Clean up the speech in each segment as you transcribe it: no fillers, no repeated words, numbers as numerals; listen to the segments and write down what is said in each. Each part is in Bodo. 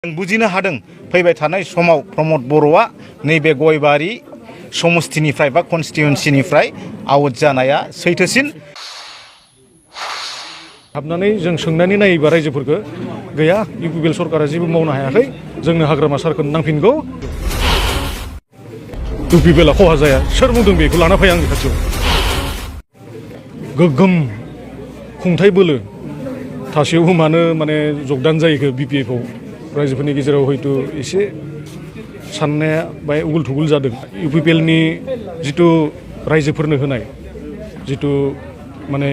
जों बुजिनो हादों फैबाय थानाय समाव प्रमोद बर'आ नैबे गयबारि समस्तिनिफ्राय बा कन्स्टिट्युएन्सिनिफ्राय आउट जानाया सैथोसिन। हाबनानै जों सोंनानै नायोबा रायजोफोरखौ गैया इउपिपिएल सरकारा जेबो मावनो हायाखै, जोंनो हाग्रामा सारखौ नांफिनगौ, इउपिपिएलआ खहा जाया। सोर बुंदों बेखौ लाना फै आंनि खाथियाव। गोगोम खुंथाय बोलो थासेयावबो मानो माने जगदान जायोखो बिपिएफआव रायजोफोरनि गेजेराव हयतो एसे साननाया बाय उगुल थुगुल जादों। इउपिपिएलनि जितु रायजोफोरनो होनाय जितु माने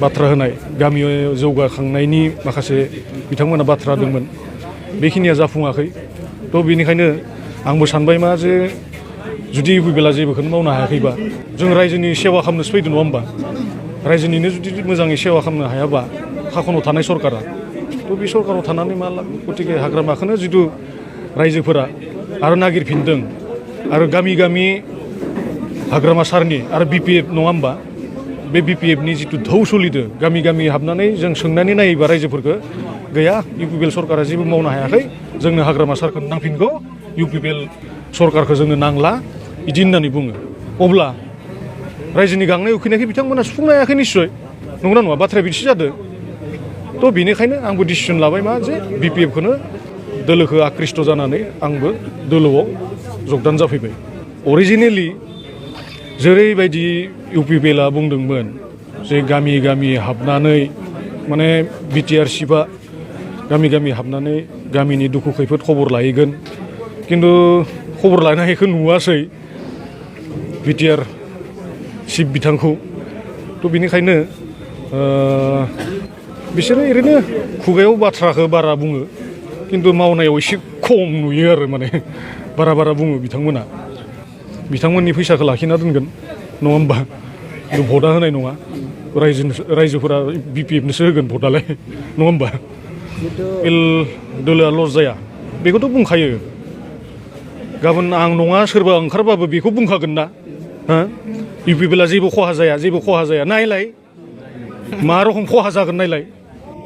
बाथ्रा होनाय गामियाव जौगाखांनायनि माखासे बिथांमोना बाथ्रा दंमोन, बेखिनिया जाफुङाखै। थ' बेनिखायनो आंबो सानबाय मा जे जुदि इउपिपिएलआ जेबोखौनो मावनो हायाखैबा जों रायजोनि सेवा खालामनोसो फैदों नङा होमबा? रायजोनिनो जुदि मोजाङै सेवा खालामनो हायाबा खाखनाव थानाय सरकारा थ' बे सरकाराव थानानै मा लाब? गतिके हाग्रामाखौनो जितु रायजोफोरा आरो नागिरफिनदों आरो गामि गामि हाग्रामा सारनि आरो बिपिएफ नङा होमबा? बे बिपिएफनि जितु धौ सोलिदों गामि गामि हाबनानै जों सोंनानै नायोबा रायजोफोरखौ गैया इउपिपिएल सरकारा जेबो मावनो हायाखै, जोंनो हाग्रामा सारखौ नांफिनगौ, इउपिपिएल सरकारखौ जोंनो नांला बिदि होननानै बुङो। अब्ला रायजोनि गांनाय उखैनायखौ बिथांमोना सुफुंनो हायाखै निस्सय, नंगौना नङा? बाथ्राया बिदिसो जादों। थ' बेनिखायनो आंबो डिसिसन लाबाय मा जे बिपिएफखौनो दोलोखौ आकृष्ट जानानै आंबो दोलोआव जगदान जाफैबाय। अरिजिनेलि जेरैबायदि इउपिपिएलआ बुंदोंमोन जे गामि गामि हाबनानै माने बिटिआर चिफआ गामि गामि हाबनानै गामिनि दुखु खैफोद खबर लाहैगोन, खिन्थु खबर लानायखौ नुवासै बिटिआर चिफ बिथांखौ। थ' बेनिखायनो बिसोरो ओरैनो खुगायाव बाथ्राखौ बारा बुङो, खिन्थु मावनायाव एसे खम नुयो आरो माने बारा बारा बुङो बिथांमोना। बिथांमोननि फैसाखौ लाखिना दोनगोन नङा होमबा? खिन्थु भटआ होनाय नङा, रायजोफोरा बिपिएफनोसो होगोन भटआलाय नङा होमबा? दोलोआ लस जाया बेखौथ' बुंखायो। गाबोन आं नङा सोरबा ओंखारबाबो बेखौ बुंखागोन ना, इउपिपिएलआ जेबो खहा जाया, जेबो खहा जाया। नायलाय मा रखम खहा जागोन नायलाय,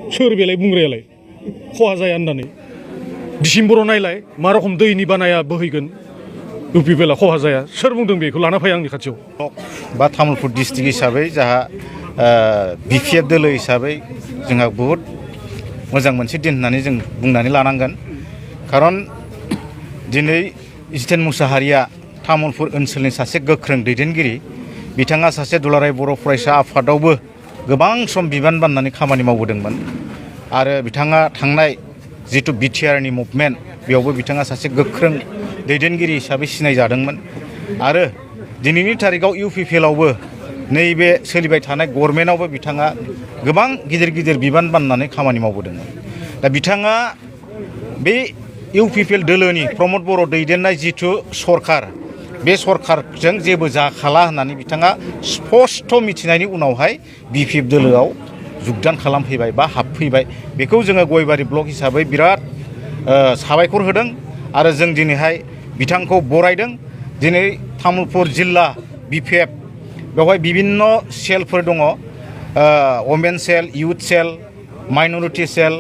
सोर बेलाय बुंग्रायालाय खहा जाया होननानै? डिसेम्बराव नायलाय मा रखम दैनि बानाया बोहैगोन, इउपिपिएलआ खहा जाया। सोर बुंदों बेखौ लाना फै आंनि खाथियाव। बा तामुलपुर डिस्ट्रिक्ट हिसाबै जोंहा बिपिएफ दोलो हिसाबै जोंहा बहुद मोजां मोनसे दिन होननानै जों बुंनानै लानांगोन। खारन दिनै जितेन मुसाहारिया तामुलपुर ओनसोलनि सासे गोख्रों दैदेनगिरि। बिथाङा सासे दुलाराय बर' फरायसा आफादावबो गोबां सम बिबान बाननानै खामानि मावबोदोंमोन आरो बिथाङा थांनाय जितु बिटिआरनि मुभमेन्ट बेयावबो बिथाङा सासे गोख्रों दैदेनगिरि हिसाबै सिनायजादोंमोन। आरो दिनैनि थारिखआव इउपिपिएलआवबो नैबे सोलिबाय थानाय गभर्नमेन्टआवबो बिथाङा गोबां गिदिर गिदिर बिबान बाननानै खामानि मावबोदोंमोन। दा बिथाङा बे इउपिपिएल दोलोनि प्रमोद बर' दैदेननाय जितु सरकार, बे सरकारजों जेबो जाखाला होननानै बिथाङा स्पष्ट मिथिनायनि उनावहाय बिपिएफ दोलोआव जगदान खालामफैबाय बा हाबफैबाय। बेखौ जोङो गयबारि ब्लक हिसाबै बिराद साबायखर होदों आरो जों दिनैहाय बिथांखौ बरायदों। दिनै तामुलपुर जिल्ला बिपिएफ बेवहाय बिभिन्न सेलफोर दङ, वमेन सेल, इउथ सेल, माइनरिटि सेल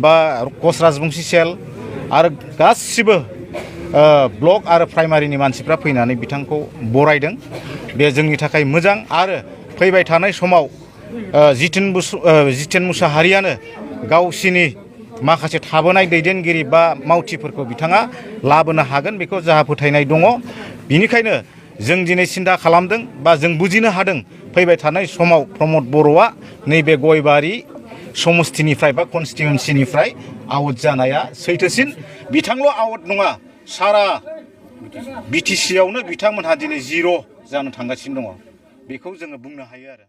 बा कच राजबंसि सेल आरो गासिबो ब्लक आरो प्राइमारिनि मानसिफ्रा फैनानै बिथांखौ बरायदों। बे जोंनि थाखाय मोजां। आरो फैबाय थानाय समाव जितेन मुसाहारियानो गावसिनि माखासे थाबोनाय दैदेनगिरि बा मावथिफोरखौ बिथाङा लाबोनो हागोन, बेखौ जोंहा फोथायनाय दङ। बिनिखायनो जों दिनै सिन्था खालामदों बा जों बुजिनो हादों फैबाय थानाय समाव प्रमोद बर'आ नैबे गयबारि समस्तिनिफ्राय बा कन्स्टिट्युएन्सिनिफ्राय आउट जानाया सैथोसिन। बिथांल' आउट नङा, सारा बिटिसिआवनो बिथांमोनहा दिनै जिर' जानो थांगासिनो दङ, बेखौ जोङो बुंनो हायो आरो।